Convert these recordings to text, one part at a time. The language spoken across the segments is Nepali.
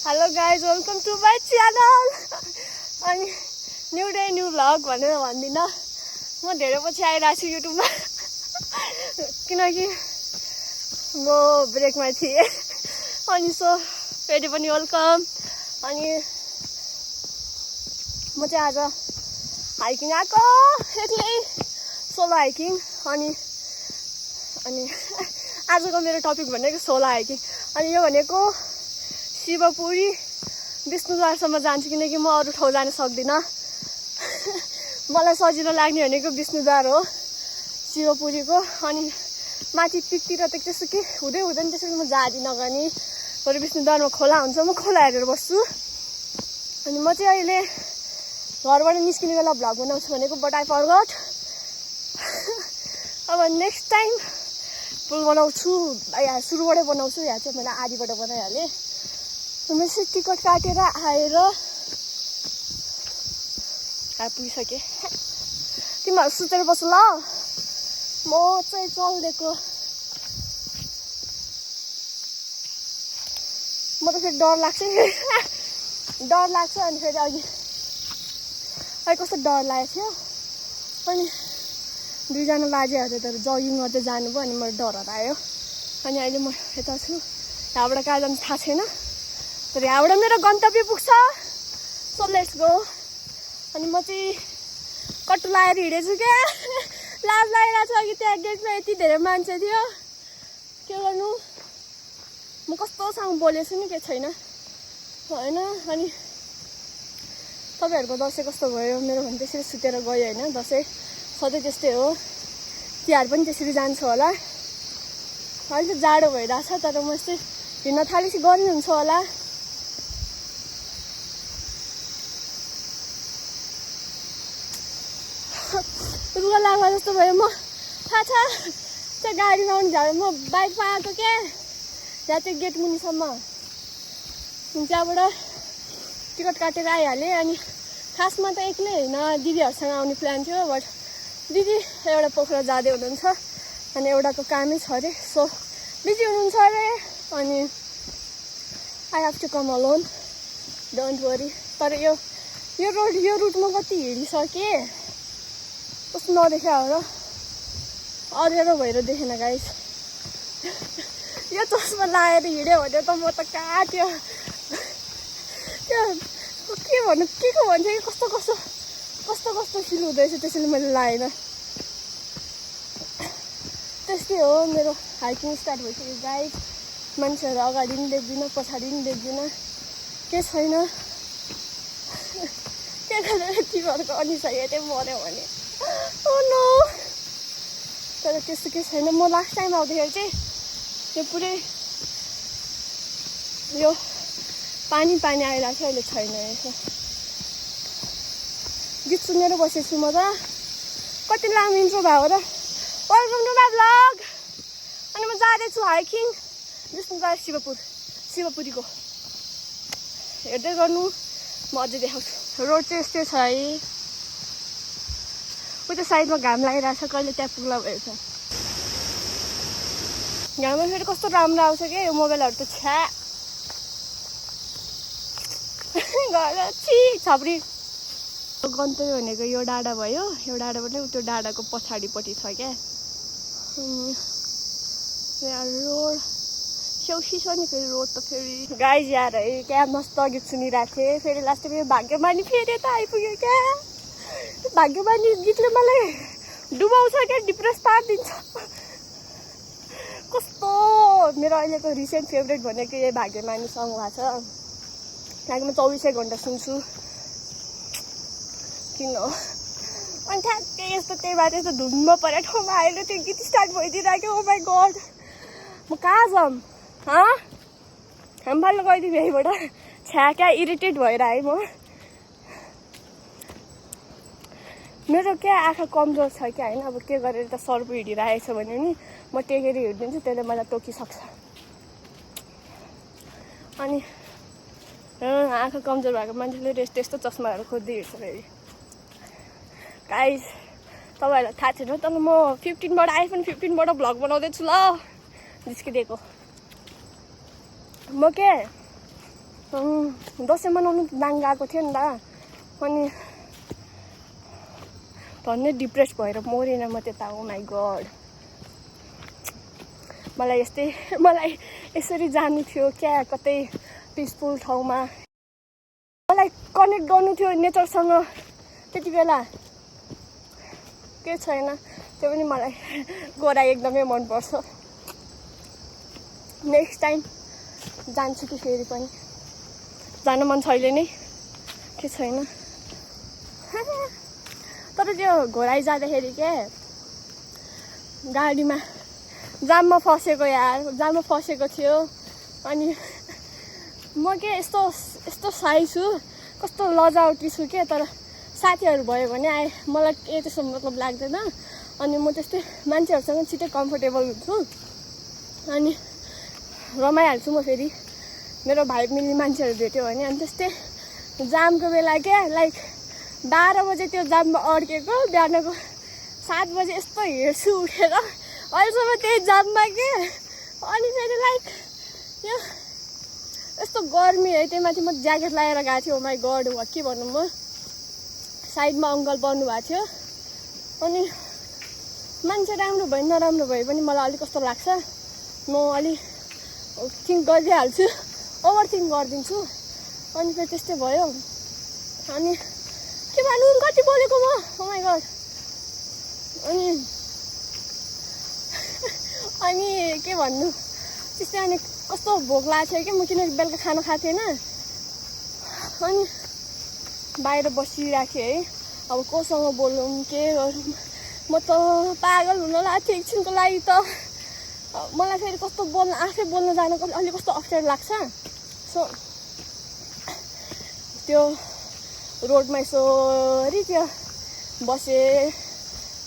Hello guys welcome to my channel अनि न्यू डे न्यू भ्लग भनेर भन्दिनँ म धेरै पछि आइरहेको छु युट्युबमा किनकि म ब्रेकमा थिएँ अनि सो फेरि पनि वेलकम अनि म चाहिँ आज हाइकिङ आएको एक्लै सोलो हाइकिङ अनि आजको मेरो टपिक भनेको सोलो हाइकिङ अनि यो भनेको शिवपुरी विष्णुद्वारसम्म जान्छु किनकि म अरू ठाउँ जान सक्दिनँ मलाई सजिलो लाग्ने भनेको विष्णुद्वार हो शिवपुरीको अनि माथि पिकतिर त त्यस्तो के हुँदैन त्यसरी म जाँदिनँ गनी बरु विष्णुद्वारमा खोला हुन्छ म खोला हेरेर बस्छु अनि म चाहिँ अहिले घरबाट निस्किने बेला भ्लग बनाउँछु भनेको बट आई फरगट अब नेक्स्ट टाइम बनाउँछु यहाँ सुरुबाटै बनाउँछु यहाँ चाहिँ मैले आधीबाट बनाइहालेँ मैले चाहिँ टिकट काटेर आएर पुगिसकेँ तिमीहरू सुतेर बस ल म चाहिँ चल्दिएको म त फेरि डर लाग्छ डर लाग्छ अनि फेरि अघि कस्तो डर लागेको थियो अनि दुईजना बाजेहरूले त जगिङ गर्दै जानुभयो अनि मलाई डर हरायो अनि अहिले म यता छु यहाँबाट कहाँ जानु थाहा छैन तर यहाँबाट मेरो गन्तव्य पुग्छ सो लेट्स गो अनि म चाहिँ कट्टु लगाएर हिँडेछु क्या लाज लागिरहेको छ अघि त्यहाँ गेटमा यति धेरै मान्छे थियो के गर्नु म कस्तोसँग बोलेछु नि के छैन होइन अनि तपाईँहरूको दसैँ कस्तो भयो मेरो भने त्यसरी सुतेर गयो होइन दसैँ सधैँ त्यस्तै हो तिहार पनि त्यसरी जान्छ होला अहिले त जाडो भइरहेछ तर म यस्तै हिँड्न थालेपछि गर्मी हुन्छ होला रुगा लाग्ला जस्तो भयो म थाहा छ त्यो गाडीमा आउने झाडो म बाइकमा आएको क्या यहाँ त्यो गेट मुनिसम्म त्यहाँबाट टिकट काटेर आइहालेँ अनि खासमा त एक्लै होइन दिदीहरूसँग आउने प्लान थियो बट दिदी एउटा पोखरा जाँदै हुनुहुन्छ अनि एउटाको कामै छ अरे सो बिजी हुनुहुन्छ अरे अनि I have to come alone don't worry तर यो रुटमा कति हिँडिसकेँ कस्तो नदेखा हो र अँध्यारो भएर देखेन गाइस यो चस्मा लगाएर हिँड्यो भने त म त कहाँ त्यो के भन्नु के को भन्छ कि कस्तो फिल हुँदैछ त्यसैले मैले लाएन त्यस्तै हो मेरो हाइकिङ स्टार्ट भइसक्यो गाइस मान्छेहरू अगाडि पनि देख्दिनँ पछाडि पनि देख्दिनँ के छैन के गरेर तिमीहरूको अनिसकेर मऱ्यो भने नो तर त्यस्तो के छैन म लास्ट टाइम आउँदाखेरि चाहिँ यो पुरै यो पानी आइरहेको थियो अहिले छैन यसो गीत सुनेर बसेको छु म त कति लामो इन्ट्रो भएको र वेलकम टु माई भ्लग अनि म जाँदैछु हाइकिङ विष्णुद्वार शिवपुरीको हेर्दै गर्नु म अझै देखाउँछु रोड चाहिँ यस्तै छ है उता साइडमा घाम लागिरहेको छ कहिले त्यहाँ पुग्ला भएको छ घाममा फेरि कस्तो राम्रो आउँछ क्या यो मोबाइलहरू त छ्या घर छाप्री गन्तव्य भनेको यो डाँडा भयो यो डाँडाबाट त्यो डाँडाको पछाडिपट्टि छ क्या रोड छेउसी छ नि फेरि रोड त फेरि गाइज यार है क्या मस्त गीत सुनिरहेको थिएँ फेरि लास्टमा यो भाग्यमानी फेरि त आइपुग्यो क्या भाग्यमानी गीतले मलाई डुबाउँछ क्या डिप्रेस पारिदिन्छ कस्तो मेरो अहिलेको रिसेन्ट फेभरेट भनेको यही भाग्यमानी सङ भएको छ किनकि म 24 घन्टा सुन्छु किन हो अनि ठ्याक्कै यस्तो त्यही भएर यस्तो धुम्म परेर ठाउँमा आएर त्यो गीत स्टार्ट भइदिइरहेको ओ माई गड म कहाँ जाऊँ फाल्नु गइदिउँ यहीँबाट छ्या क्या इरिटेट भएर है म मेरो क्या आँखा कमजोर छ क्या होइन अब के गरेर त सर्प हिँडिरहेको छ भने नि म टेकेर हिँडिदिन्छु त्यसले मलाई टोकिसक्छ अनि आँखा कमजोर भएको मान्छेले त्यस्तो चस्माहरू खोज्दै हिँड्छ फेरि गाइस तपाईँहरूलाई थाहा छैन तर म आइफोन 15बाट भ्लग बनाउँदैछु ल निस्किदिएको म के दसैँ मनाउनु दाङ गएको थियो नि त अनि धन्ने डिप्रेस भएर मरेन म त्यता ओ माई गड मलाई यसरी जानु थियो क्या कतै पिसफुल ठाउँमा मलाई कनेक्ट गर्नु थियो नेचरसँग त्यति बेला के छैन त्यो पनि मलाई गोराई एकदमै मनपर्छ नेक्स्ट टाइम जान्छु कि फेरि पनि जानु मन छैन नि के छैन तर त्यो घोराइ जाँदाखेरि के गाडीमा जाममा फसेको जाममा फसेको थियो अनि म के यस्तो साई छु कस्तो लजाउटी छु के तर साथीहरू भयो भने मलाई त्यस्तो मतलब लाग्दैन अनि म त्यस्तै मान्छेहरूसँग छिटै कम्फर्टेबल हुन्छु अनि रमाइहाल्छु म फेरि मेरो भाइ मिल्ने मान्छेहरू भेट्यो भने अनि त्यस्तै जामको बेला क्या लाइक 12 बजे त्यो जाममा अड्केको बिहानको 7 बजे यस्तो हेर्छु उठेर अहिलेसम्म त्यही जाममा के अनि फेरि लाइक यो यस्तो गर्मी है त्यही माथि म ज्याकेट लगाएर गएको थिएँ ओ माई गड के भन्नु म साइडमा अङ्कल पर्नु भएको थियो अनि मान्छे राम्रो भयो नराम्रो भए पनि मलाई अलिक कस्तो लाग्छ म अलिक थिङ्क गरिहाल्छु ओभर थिङ्क गरिदिन्छु अनि फेरि त्यस्तै भयो अनि के भन्नु कति बोलेको म ओ माई गड अनि के भन्नु त्यस्तै अनि कस्तो भोक लागेको थियो कि म किनकि बेलुका खाना खाएको थिएन अनि बाहिर बसिरहेको थिएँ है अब कोसँग बोलौँ के गरौँ म त पागल हुन लाग्थेँ एकछिनको लागि त मलाई फेरि कस्तो आफै बोल्न जानु अलिक कस्तो अप्ठ्यारो लाग्छ सो त्यो रोडमा यसरी त्यो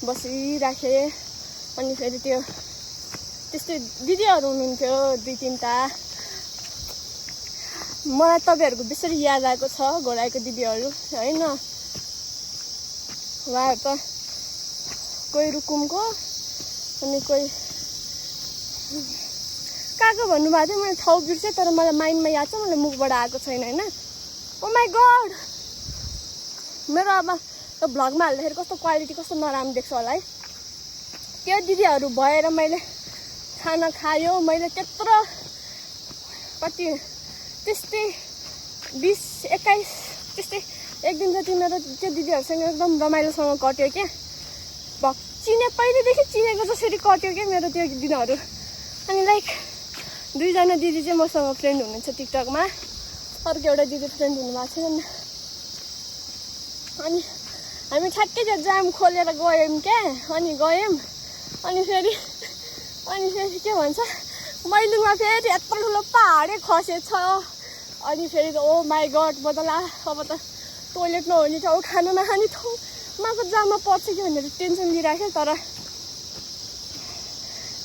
बसिराखेँ अनि फेरि त्यो त्यस्तै दिदीहरू हुनुहुन्थ्यो 2-3टा मलाई तपाईँहरूको बेसरी याद आएको छ घोराइको दिदीहरू होइन उहाँहरू त कोही रुकुमको अनि कोही कहाँको भन्नुभएको थियो मैले ठाउँ बिर्सेँ तर मलाई माइन्डमा याद छ मलाई मुखबाट आएको छैन होइन ओ माई गड मेरो अब भ्लगमा हाल्दाखेरि कस्तो क्वालिटी कस्तो नराम्रो देख्छ होला है त्यो दिदीहरू भएर मैले खाना खायो मैले त्यत्रो कति त्यस्तै 20-21 त्यस्तै एक दिन जति मेरो त्यो दिदीहरूसँग एकदम रमाइलोसँग कट्यो क्या पहिलेदेखि चिनेको जसरी कट्यो क्या मेरो त्यो दिनहरू अनि लाइक 2जना दिदी चाहिँ मसँग फ्रेन्ड हुनुहुन्छ टिकटकमा अर्को एउटा दिदी फ्रेन्ड हुनुभएको छैन अनि हामी ठ्याक्कै त्यो जाम खोलेर गयौँ क्या अनि गयौँ अनि फेरि के भन्छ मैलुङमा फेरि यत्रो ठुलो पहाडै खसेछ अनि फेरि ओ माई गड म त अब त टोइलेट नहुने ठाउँ खाना नखाने ठाउँमा जाममा पर्छ कि भनेर टेन्सन लिइराखेँ तर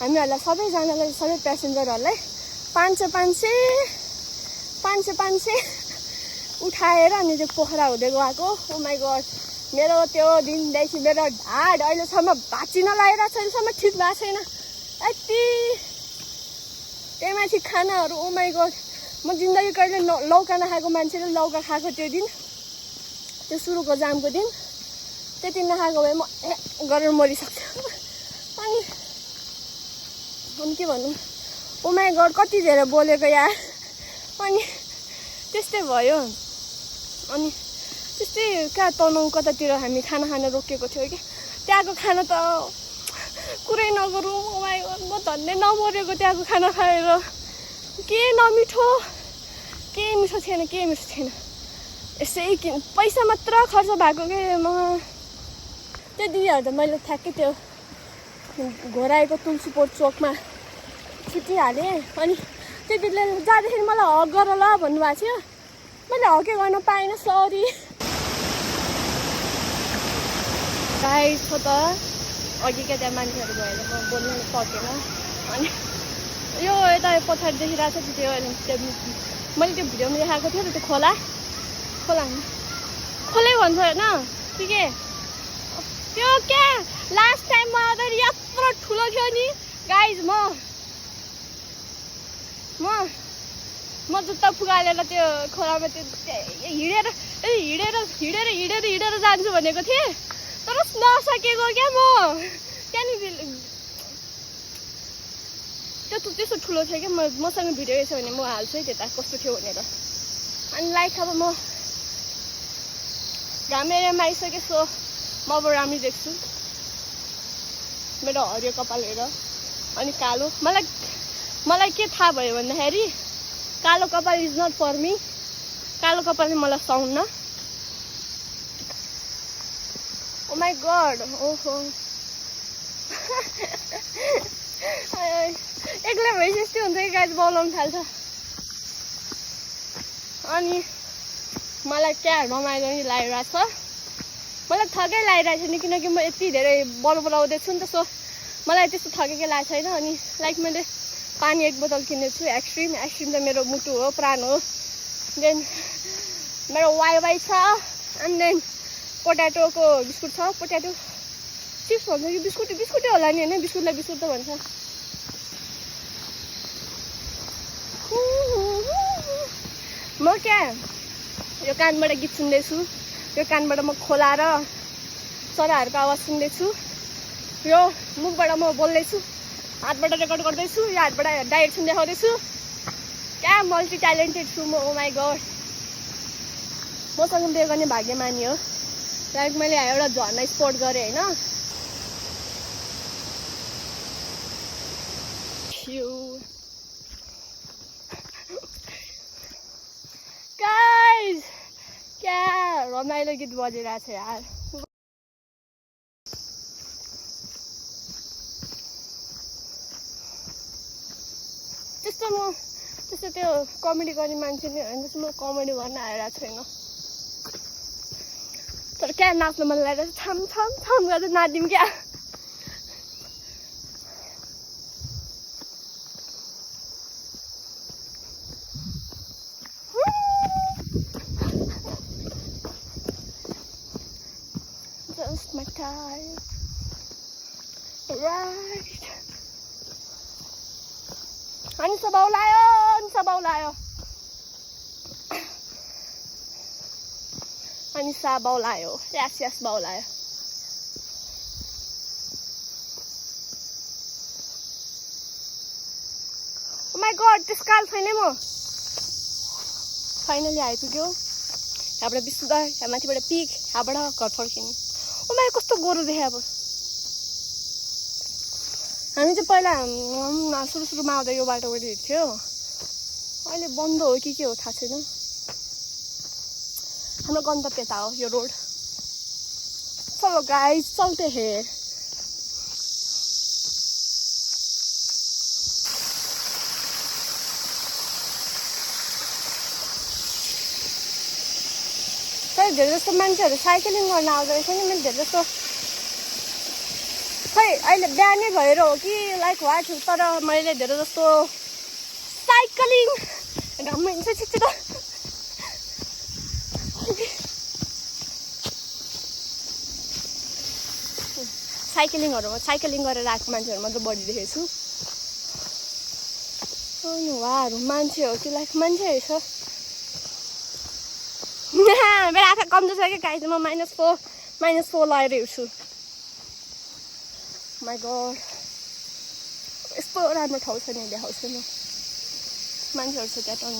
हामीहरूलाई सबैजनालाई सबै प्यासेन्जरहरूलाई 500 उठाएर अनि त्यो पोखरा हुँदै गएको ओ माई गड मेरो त्यो दिनदेखि मेरो ढाड अहिलेसम्म भाँचिन लगाइरहेको छ अहिलेसम्म ठिक भएको छैन यति त्यही माथि खानाहरू ओ माई गड म जिन्दगी कहिले लौका नखाएको मान्छेले लौका खाएको त्यो दिन त्यो सुरुको जामको दिन त्यति नखाएको भए म गरेर मरिसक्छु अनि के भनौँ ओ माई गड कति धेरै बोलेको यार अनि त्यस्तै भयो अनि त्यस्तै कहाँ तनहुँ कतातिर हामी खाना खान रोकेको थियो कि त्यहाँको खाना त कुरै नगरौँ ओ माई गड म धन्नै नमरेको त्यहाँको खाना खाएर के नमिठो के मिठो थिएन यसै पैसा मात्र खर्च भएको के म त्यो दिदीहरू त मैले ठ्याक्कै त्यो घोराएको तुलसीपुर चोकमा छुटिहालेँ अनि त्यो दिदीले जाँदाखेरि मलाई हक गर ल भन्नुभएको थियो मैले हकै गर्न पाइनँ सरी गाइस छ त अघि क्या त्यहाँ मान्छेहरू भएर म बोल्नु सकेन अनि यो यता पछाडि देखिरहेको छ त्यो मैले त्यो भिडियोमा देखाएको थियो त्यो खोलै भन्छ होइन कि के त्यो क्या लास्ट टाइममा आउँदाखेरि यत्रो ठुलो थियो नि गाइज म म जुत्ता फुगालेर त्यो खोलामा त्यो हिँडेर जान्छु भनेको थिएँ तर नसकेको क्या म त्यहाँनिर त्यो त्यस्तो ठुलो थियो क्या मसँग भिडियो रहेछ भने म हाल्छु है त्यता कस्तो थियो भनेर अनि लाइक अब म घाम एरियामा आइसकेँ सो म अब राम्ररी देख्छु मेरो हरियो कपाल हेर अनि कालो मलाई के थाहा भयो भन्दाखेरि कालो कपाल इज नट फर मी कालो कपालले मलाई सुहाउन्न ओ माई गड ओहो एक्लै भएपछि यस्तै हुन्छ कि गाई बोलाउनु थाल्छ अनि मलाई क्या रमाइलो नि लागिरहेछ मलाई थकै लागिरहेको छैन किनकि म यति धेरै बोलाउँदैछु नि त सो मलाई त्यस्तो थकेकै लागेको छैन अनि लाइक मैले पानी 1 बोतल किनेको छु एक्सट्रिम त मेरो मुटु हो प्राण हो देन मेरो वाइ छ एन्ड देन पोट्याटोको बिस्कुट छ पोट्याटो चिप्स भन्छ कि बिस्कुटै होला नि होइन बिस्कुटलाई बिस्कुट त भन्छ म क्या यो कानबाट गीत सुन्दैछु यो कानबाट म खोला र चराहरूको आवाज सुन्दैछु यो मुखबाट म बोल्दैछु हातबाट रेकर्ड गर्दैछु यो हातबाट डाइरेक्सन देखाउँदैछु क्या मल्टी ट्यालेन्टेड छु म ओ माई गड मसँग बिहे गर्ने भाग्यमानी हो लाइक मैले एउटा झर्ना स्पोर्ट गरेँ होइन गाइस क्या रमाइलो गीत बजिरहेको छ यार त्यस्तो त्यो कमेडी गर्ने मान्छे नै होइन त्यस्तो म कमेडी गर्न आइरहेको छैन तर क्या नाच्न मन लागेर छम गरेर नाच्दिउँ क्या Just my time right अनि सबाउ लायो यस बाउ लायो ओ माई गड त्यसकाल छैन म फाइनली आइपुग्यो यहाँबाट बिस्कुट यहाँ माथिबाट पिक यहाँबाट घर फर्किने ओ माई कस्तो गोरो देखेँ अब हामी चाहिँ पहिला सुरुमा आउँदा यो बाटोबाट हिँड्थ्यो अहिले बन्द हो कि के हो थाहा छैन हाम्रो गन्तव्य त हो यो रोड चलो गाइस चलते हैं खै धेरै जस्तो मान्छेहरू साइक्लिङ गर्न आउँदो रहेछ नि मैले धेरै जस्तो खै अहिले बिहानै भएर हो कि लाइक वाट तर मैले धेरै जस्तो साइक्लिङ घाममा हिँड्छ छिटो साइक्लिङ गरेर आएको मान्छेहरू मात्र बढी देखेको छु अनि उहाँहरू मान्छे हो कि लाइक मान्छे रहेछ मेरो आँखा कमजोर छ कि गाइस म -4 लगाएर हिँड्छु माई गड यस्तो राम्रो ठाउँ छ नि देखाउँछु म मान्छेहरू छ त्यहाँ टर्न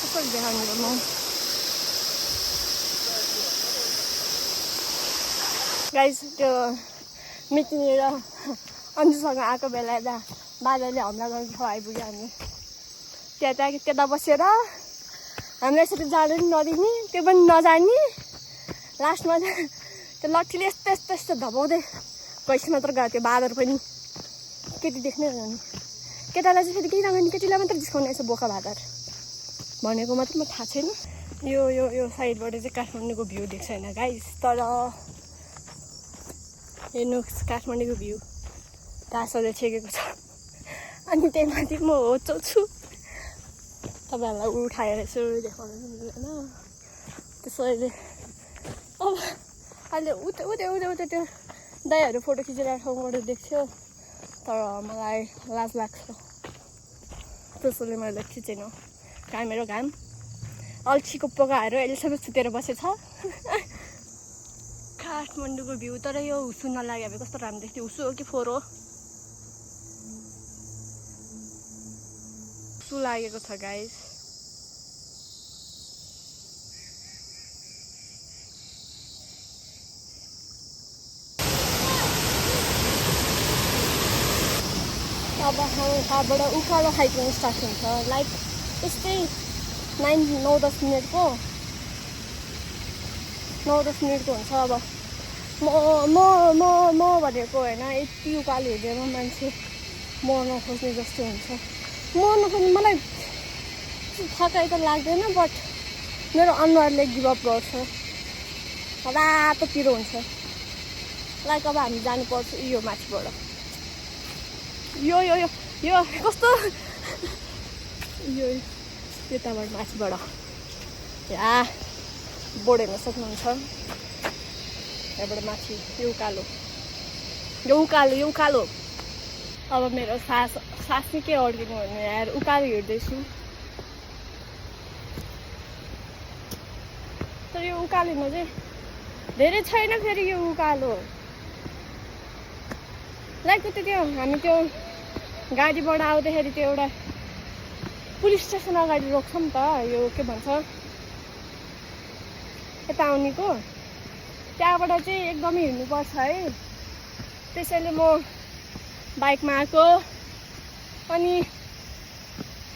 कसरी देखाउने म गाइस त्यो मिटिङ र अन्जुसँग आएको बेला बाजाले हमला गर्ने ठाउँ आइपुग्यो हामी त्यता बसेर हामीलाई यसरी जानु पनि नदिने त्यो पनि नजाने लास्टमा त्यो लट्ठीले यस्तो धपाउँदै पैसा मात्र गयो त्यो बाँदर पनि केटी देख्नै हुने केटालाई चाहिँ फेरि केही नगर्ने केटीलाई मात्र जिस्काउने यसो बोका भादर भनेको मात्र म थाहा छैन यो साइडबाट चाहिँ काठमाडौँको भ्यू देख्छ होइन गाइस तर हेर्नु काठमाडौँको भ्यू घाँसहरूले छेकेको छ अनि त्यही माथि म होचो छु तपाईँहरूलाई उठाएर यसो देखाउनु मिल्दैन त्यसैले अब अहिले उता त्यो दाइहरू फोटो खिचेर ठाउँबाट देख्थ्यो तर मलाई लाज लाग्छ त्यसैले मैले खिचेन। कहाँ मेरो घाम अल्छीको पोकाहरू अहिले सबै सुतेर बसेछ। काठमाडौँको भ्यू तर यो हुसु नलाग्यो भने कस्तो राम्रो देख्थ्यो। हुसु हो कि फोहोर हो हुसु लागेको छ गाइस। अब यहाँबाट उकालो हाइकिङ स्टार्ट हुन्छ लाइक यस्तै 9-10 मिनटको 9-10 मिनटको हुन्छ। अब म भनेको होइन यति उकालो हिँडेर मान्छे मर्न खोज्ने जस्तो हुन्छ। मर्न खोज्ने मलाई थकाइ त लाग्दैन बट मेरो अनुहारले गिभअप गर्छ। रातो पिरो हुन्छ। लाइक अब हामी जानुपर्छ यो माथिबाट यो यो यो यो कस्तो यो यताबाट माथिबाट या बोर्ड हेर्न सक्नुहुन्छ। यहाँबाट माथि यो उकालो यो उकालो यो उकालो। अब मेरो सास नै के अड्किनु भने यार उकालो हिँड्दैछु। तर यो उकालो हिँड्नु चाहिँ धेरै छैन फेरि यो उकालो लाइक त्यो हामी त्यो गाडीबाट आउँदाखेरि त्यो एउटा पुलिस स्टेसन अगाडि रोक्छ नि त यो के भन्छ यता आउनेको त्यहाँबाट चाहिँ एकदमै हिँड्नुपर्छ है। त्यसैले म बाइकमा आएको अनि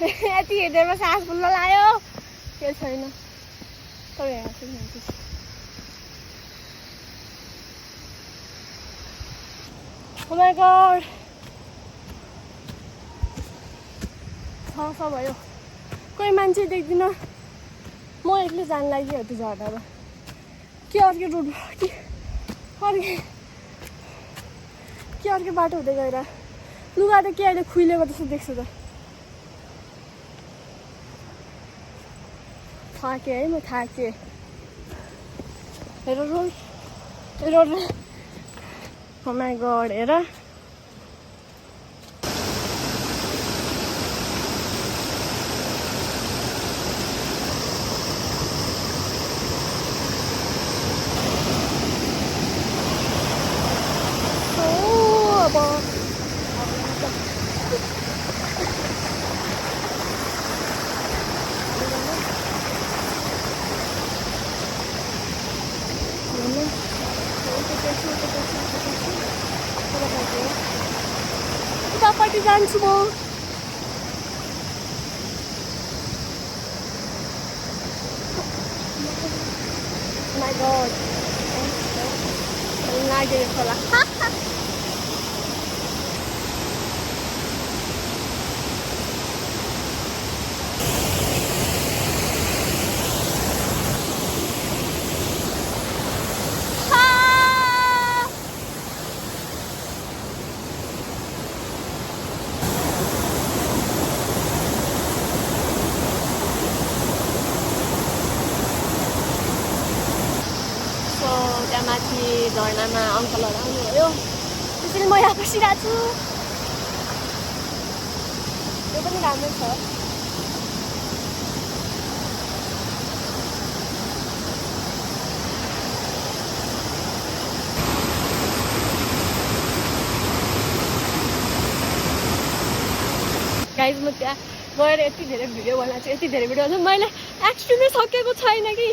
यति हिँडेर सास फुल्न लाग्यो के छैन तर हेर्न सक्नुहुन्छ। Oh my god छ भयो कोही मान्छे देख्दिनँ म एक्लै जान लाग्यो त्यो झर्नामा के अर्कै रोड के अर्कै बाटो हुँदै गएर लुगा त के अहिले खुइलेको जस्तो देख्छ त। थाकेँ है म थाकेँ। हेर रोड Oh my god हेर उतापट्टि जान्छु म। My god लागेको होला। त्यहाँ माथि झर्नामा अङ्कलहरू आउनुभयो त्यसैले म यहाँ बसिरहेको छु। यो पनि राम्रो छ। गाइज म त्यहाँ गएर यति धेरै भिडियो बनाएको छु यति धेरै भिडियो बनाउँछु मैले एक्सट्रिमै सकेको छैन कि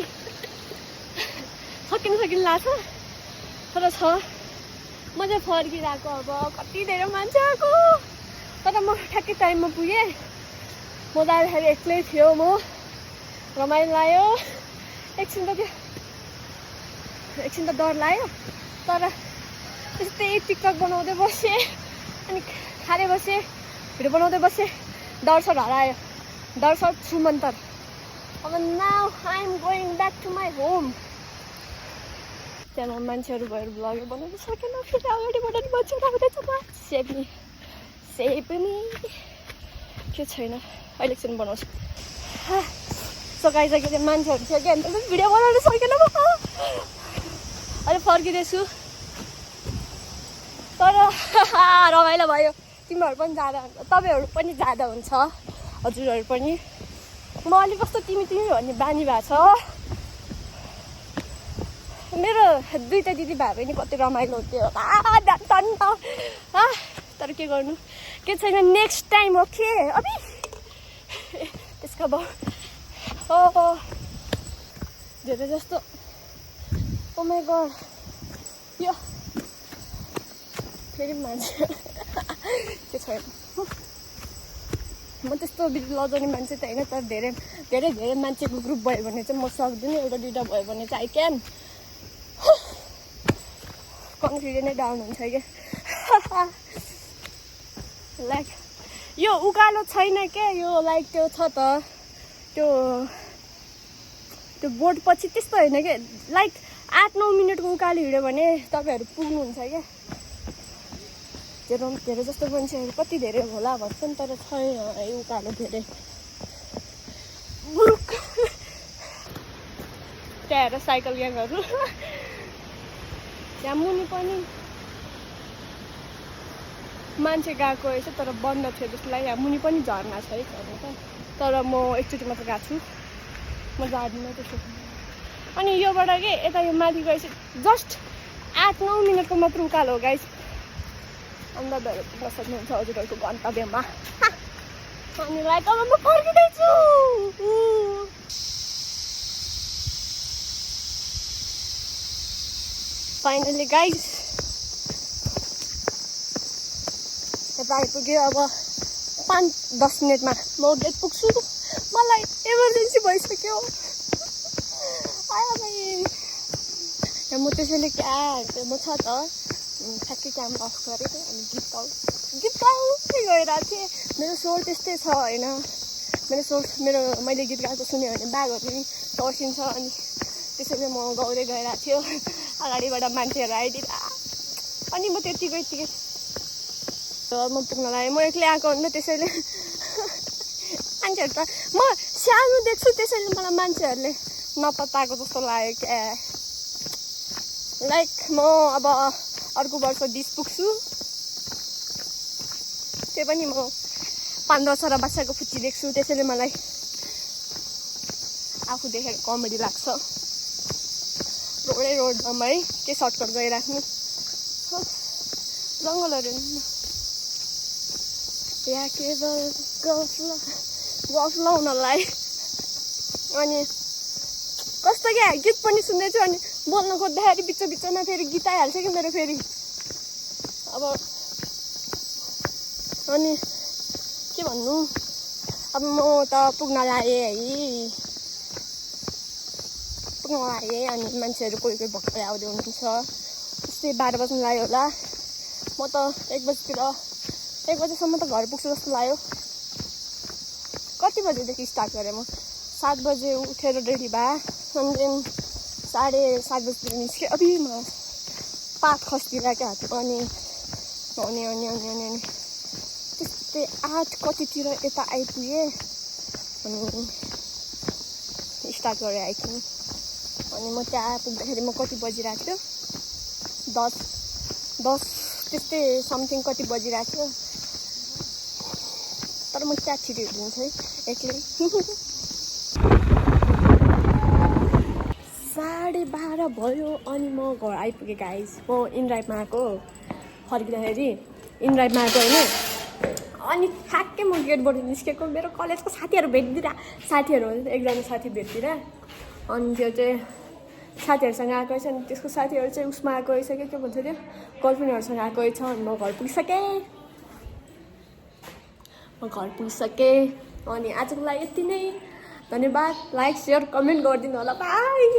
सकिन लाग्छ तर छ। म चाहिँ फर्किरहेको अब कति धेरै मान्छे आएको तर म ठ्याक्कै टाइममा पुगेँ। म जाँदाखेरि एक्लै थियो म रमाइलो लाग्यो एकछिन त डर लाग्यो तर त्यस्तै टिकटक बनाउँदै बसेँ अनि खाँदै बसेँ भिडियो बनाउँदै बसेँ डरसर हरायो डरसर छुमन्तर। अब now I am going back to my home. त्यहाँ मान्छेहरू भएर भ्लग बनाउनु सकेन फेरि अगाडिबाट नि बचेर आउँदैछ सेप पनि के छैन अहिले एकछिन बनाउँछु। सकाइसकेर मान्छेहरू थियो कि अन्त भिडियो बनाउनु सकेन म अहिले फर्किँदैछु तर रमाइलो भयो तिमीहरू पनि जाँदा हुन्छ, तपाईँहरू पनि जाँदा हुन्छ, हजुरहरू पनि। म अलिक कस्तो तिमी भन्ने बानी भएको छ। मेरो दुईवटा दिदी भए पनि कति रमाइलो हुन्थ्यो तर के गर्नु, के छैन, नेक्स्ट टाइम ओके। अबि त्यसको अब धेरै जस्तो ओ माई गड, यो फेरि मान्छे के छैन। म त्यस्तो लजाउने मान्छे त होइन, तर धेरै धेरै धेरै मान्छेको ग्रुप भयो भने चाहिँ म सक्दिनँ। एउटा दुइटा भयो भने चाहिँ आई क्यान। कन्फिडेन्ट नै डाउन हुन्छ कि लाइक यो उकालो छैन क्या, यो लाइक त्यो छ त त्यो बोर्ड पछि त्यस्तो होइन क्या, लाइक 8-9 मिनटको उकालो हिँड्यो भने तपाईँहरू पुग्नुहुन्छ क्या। धेरै जस्तो मान्छेहरू कति धेरै होला भन्छन्, तर छैन है उकालो धेरै। त्यहाँ हेर साइकल ग्याङहरू, त्यहाँ मुनि पनि मान्छे गएको रहेछ तर बन्द थियो जस्तो लाग्यो। यहाँ मुनि पनि झर्ना छ है झर्ना त, तर म एकचोटि मात्र गएको छु, म जाँदिनँ त्यसो। अनि योबाट के यता यो माथि गएपछि जस्ट 8-9 मिनटको मात्र उकालो हो गाइस। अन्दाजहरू पुग्न सक्नुहुन्छ हजुरहरूको गन्तव्यमा। अनि लाइक अब म फर्किँदैछु। फाइनली गाइस यता आइपुग्यो। अब 5-10 मिनटमा म गेट पुग्छु। मलाई इमर्जेन्सी भइसक्यो। म त्यसैले क्या म छ त ठ्याक्कै क्यामेरा अफ गरेँ अनि गीत गाउँदै गइरहेको थिएँ। मेरो स्वर त्यस्तै छ होइन, मैले गीत गाएको सुन्यो भने बाघहरू पनि तर्सिन्छ। अनि त्यसैले म गाउँदै गइरहेको थियो। अगाडिबाट मान्छेहरू आइदिँदा अनि म त्यत्तिकै म पुग्न लागेँ। म एक्लै आएको हो नि, त्यसैले मान्छेहरू त म सानो देख्छु, त्यसैले मलाई मान्छेहरूले नपत्ताएको जस्तो लाग्यो क्या। लाइक म अब अर्को वर्ष 20 पुग्छु, त्यो पनि म 15 वर्षको फुच्ची देख्छु। त्यसैले मलाई आफू देखेर कमेडी लाग्छ। रोडमा है के सर्टकट गइराख्नु, जङ्गलहरू या केवल गफ लाउनलाई। अनि कस्तो क्या गीत पनि सुन्दैछु अनि बोल्न खोज्दाखेरि बिचमा फेरि गीत आइहाल्छ कि मेरो फेरि। अब अनि के भन्नु, अब म त पुग्न लागेँ है। अनि मान्छेहरू कोही भक्कै आउँदै हुनुहुन्छ। त्यस्तै 12 बज्नु लाग्यो होला। म त 1 बजीसम्म त घर पुग्छु जस्तो लाग्यो। कति बजीदेखि स्टार्ट गरेँ म? 7 बजे उठेर रेडी भए अनि देन 7:30 बजीतिर निस्केँ। अबि म पात खस्दिरहेँ क्या हात। अनि त्यस्तै 8 कतितिर यता आइपुगेँ। अनि स्टार्ट गरेँ हाइकिङ। अनि म त्यहाँ पुग्दाखेरि म कति बजिरहेको थियो, 10 त्यस्तै समथिङ कति बजिरहेको थियो। तर म क्या छिटो हिँडिदिन्छु है एक्लै। 12:30 भयो अनि म घर आइपुगेँ गाइस। म इनड्राइभमा आएको, फर्किँदाखेरि इनड्राइभमा आएको होइन। अनि ठ्याक्कै म गेटबाट निस्केको, मेरो कलेजको साथीहरू एकजना साथी भेट्दिनँ। अनि त्यो चाहिँ साथीहरूसँग आएको रहेछ। अनि त्यसको साथीहरू चाहिँ उसमा आएको रहेछ, के भन्छ त्यो गर्लफ्रेन्डहरूसँग आएको रहेछ। अनि म घर पुगिसकेँ। अनि आजको लागि यति नै, धन्यवाद। लाइक, सेयर, कमेन्ट गरिदिनु होला। बाई।